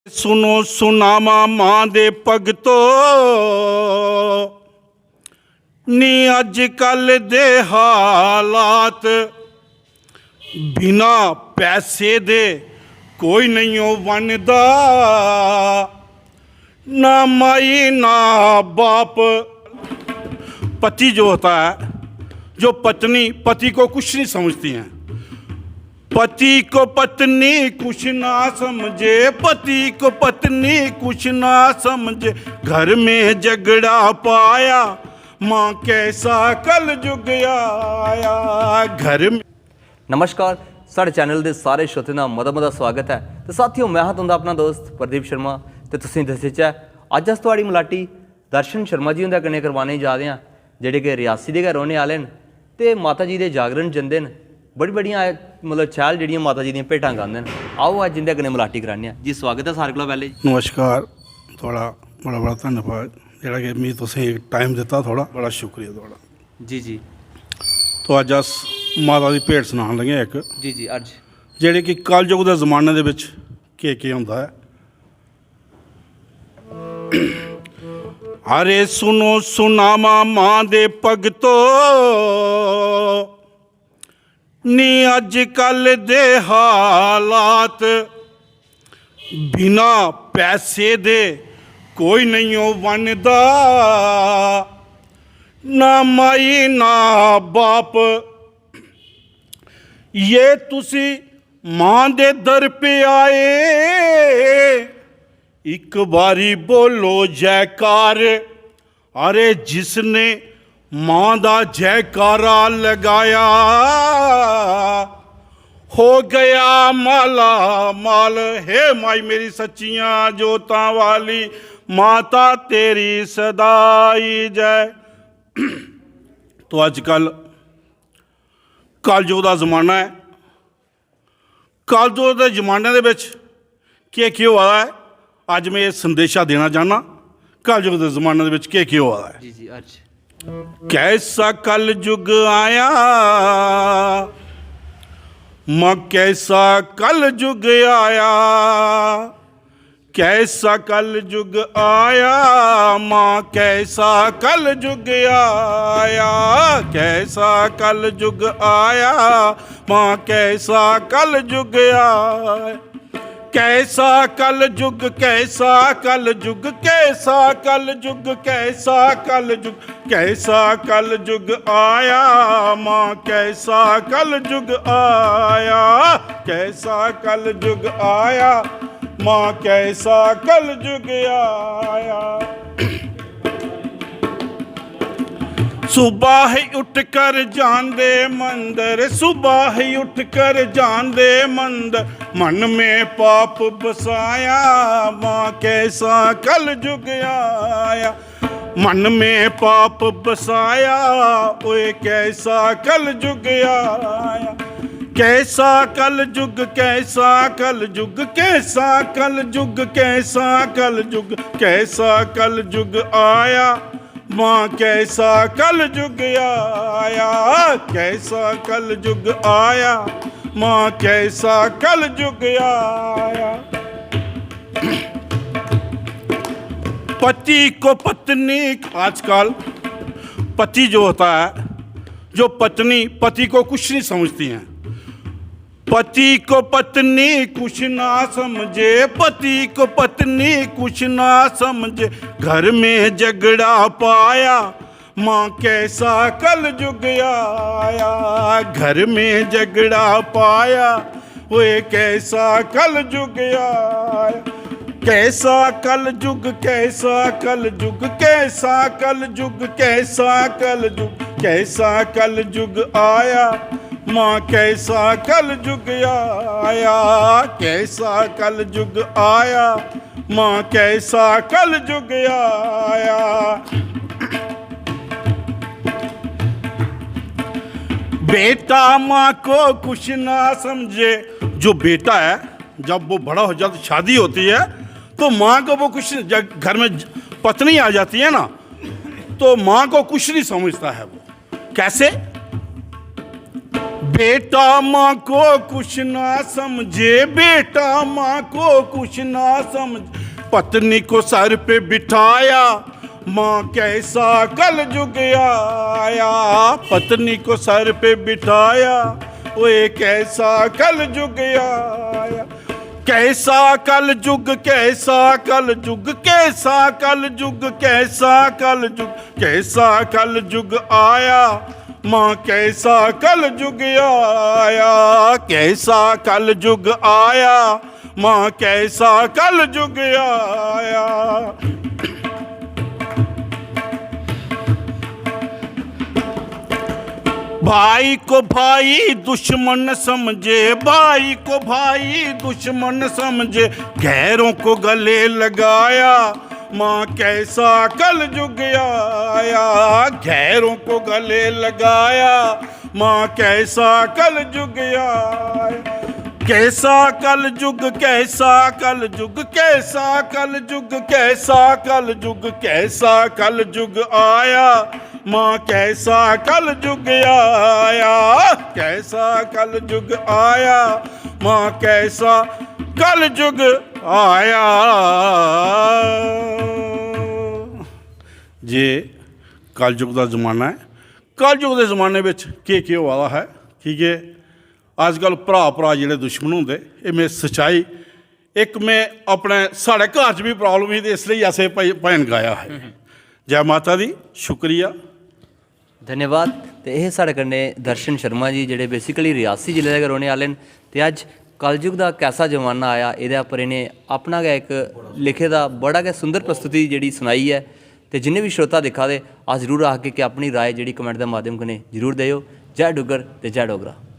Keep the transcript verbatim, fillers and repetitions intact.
सुनो सुनामा मां दे भगतो, नी अजकल दे हालात, बिना पैसे दे कोई नहीं ओ बनदा, ना माई ना बाप। पति जो होता है, जो पत्नी पति को कुछ नहीं समझती है, पति को पत्नी कुछ ना समझे, पति को पत्नी कुछ ना समझे, घर में झगड़ा पाया, मां कैसा कलयुग आया घर में। नमस्कार, साढ़े चैनल दे सारे श्रोतें दा मता मता स्वागत ऐ। ते साथियों, मैं हां तुंदा अपना दोस्त प्रदीप शर्मा। ते तुसें दस्सेचै, अज्ज अस थुआड़ी मलाटी दर्शन शर्मा जी हुंदे कन्नै करवाने जा दे आं, जेह्ड़े कि रियासी दे गै रौह्ने आह्ले न ते माता जी दे जागरण जंदे न। बड़ी बड़ियां, मतलब, शैल जेह्ड़ियां माता जी दियां भेटां गांदे न। आओ, अज्ज इंदे कन्नै मलाटी कराने आं जी। स्वागत ऐ सारे कोला पैह्ले। नमस्कार, थुआड़ा बड़ा बड़ा धन्नवाद, जेह्ड़ा कि मिगी तुसें इक टाइम दित्ता थुआड़ा, बड़ा शुक्रिया थुआड़ा। जी जी। तो अज्ज अस माता दी भेंट सनान लगे आं इक, जी जी। अर्ज। जेह्ड़े कि कलयुग दे जमाने दे बिच केह् केह् होंदा ऐ। अरे सुनो सुनामा मां दे भगतो, नी अजकल दे हालात, बिना पैसे दे कोई नहीं ओ बनदा, ना माई ना बाप। ये तुसी मां दे दर पे आए, इक बारी बोलो जयकार। अरे जिसने मां दा जयकारा लगाया, हो गया माला माल। हे माई मेरी सच्चियां जोतां वाली, माता तेरी सदाई जय। तो अजकल कलयुग दा जमाना ऐ। कलयुग दे जमाने दे बिच केह् केह् होआ दा ऐ, अज्ज में एह् संदेशा देना चाहना। कलयुग दे जमाने दे बिच केह् केह् होआ दा ऐ। जी जी। अर्ज। कैसा कलयुग आया, मां कैसा कलयुग आया, कैसा कलयुग आया, मां कैसा कलयुग आया, कैसा कलयुग आया, मां कैसा कलयुग आया। कैसा कलयुग, कैसा कलयुग, कैसा कलयुग, कैसा कलयुग, कैसा कलयुग आया, मां कैसा कलयुग आया, कैसा कलयुग आया, मां कैसा कलयुग आया। सुबह ही उठ कर जांदे मंदर, सुबह ही उठ कर जांदे मंदर, मन में पाप बसाया, मां कैसा कलयुग आया। मन में पाप बसाया, ओए कैसा कलयुग आया। कैसा कलयुग, कैसा कलयुग, कैसा कलयुग, कैसा कलयुग, कैसा कलयुग आया, मां कैसा कलयुग आया, कैसा कलयुग आया, मां कैसा कलयुग आया। पति को पत्नी, आजकल पति जो होता है, जो पत्नी पति को कुछ नहीं समझती हैं, पति को पत्नी कुछ ना समझे, पति को पत्नी कुछ ना समझे, घर में झगड़ा पाया, मां कैसा कलयुग आया, घर में झगड़ा पाया, ओए कैसा कलयुग आया। कैसा कलयुग, कैसा कलयुग, कैसा कलयुग, कैसा कलयुग, कैसा कलयुग आया, मां कैसा कलयुग आया, कैसा कलयुग आया, मां कैसा कलयुग आया। बेटा माँ को कुछ ना समझे। जो बेटा है, जब वो बड़ा हो जाता, शादी होती है, तो माँ को वो कुछ, जब घर में पत्नी आ जाती है ना, तो माँ को कुछ नहीं समझता है वो। कैसे? बेटा माँ को कुछ ना समझे, बेटा माँ को कुछ ना समझ, पत्नी को सर पे बिठाया, माँ कैसा कलयुग आया। पत्नी को सर पे बिठाया, ओए कैसा कलयुग आया। कैसा कलयुग, कैसा कलयुग, कैसा कलयुग, कैसा कलयुग, कैसा कलयुग आया। माँ कैसा कलयुग आया, कैसा कलयुग आया, माँ कैसा कलयुग आया। भाई को भाई दुश्मन समझे, भाई को भाई दुश्मन समझे, गैरों को गले लगाया। माँ कैसा कलयुग आया, गैरों को गले लगाया। माँ कैसा कलयुग आया। कैसा कलयुग, कैसा कलयुग, कैसा कलयुग, कैसा कलयुग, कैसा कलयुग आया। माँ कैसा कलयुग आया, कैसा कलयुग आया। माँ कैसा कलयुग आया। जे कलयुग दा जमाना ऐ, कलयुग दे जमाने बिच केह् केह् होआ दा ऐ, की के अजकल भ्राऽ भ्राऽ जेह्ड़े दुश्मन होंदे, एह् में सच्चाई, इक में अपने, साढ़े घर च बी प्रॉब्लम ही ते इसलेई असें भज-, भजन गाया ऐ। जै माता दी, शुक्रिया। धन्यवाद। ते एह् साढ़े कन्नै दर्शन शर्मा जी, जेह्ड़े बेसिकली रियासी जिले दे गै रौह्ने आह्ले न, ते अज्ज कलयुग दा कैसा जमाना आया, एह्दे उप्पर इ'नें अपना गै इक लिखे दा बड़ा गै सुंदर प्रस्तुति जेह्ड़ी सनाई ऐ। ते जिन्ने बी श्रोता दिक्खा दे, अस जरूर आखगे कि अपनी राय जेह्ड़ी कमेंट दे माध्यम कन्नै जरूर देओ। जय डुग्गर ते जय डोगरा।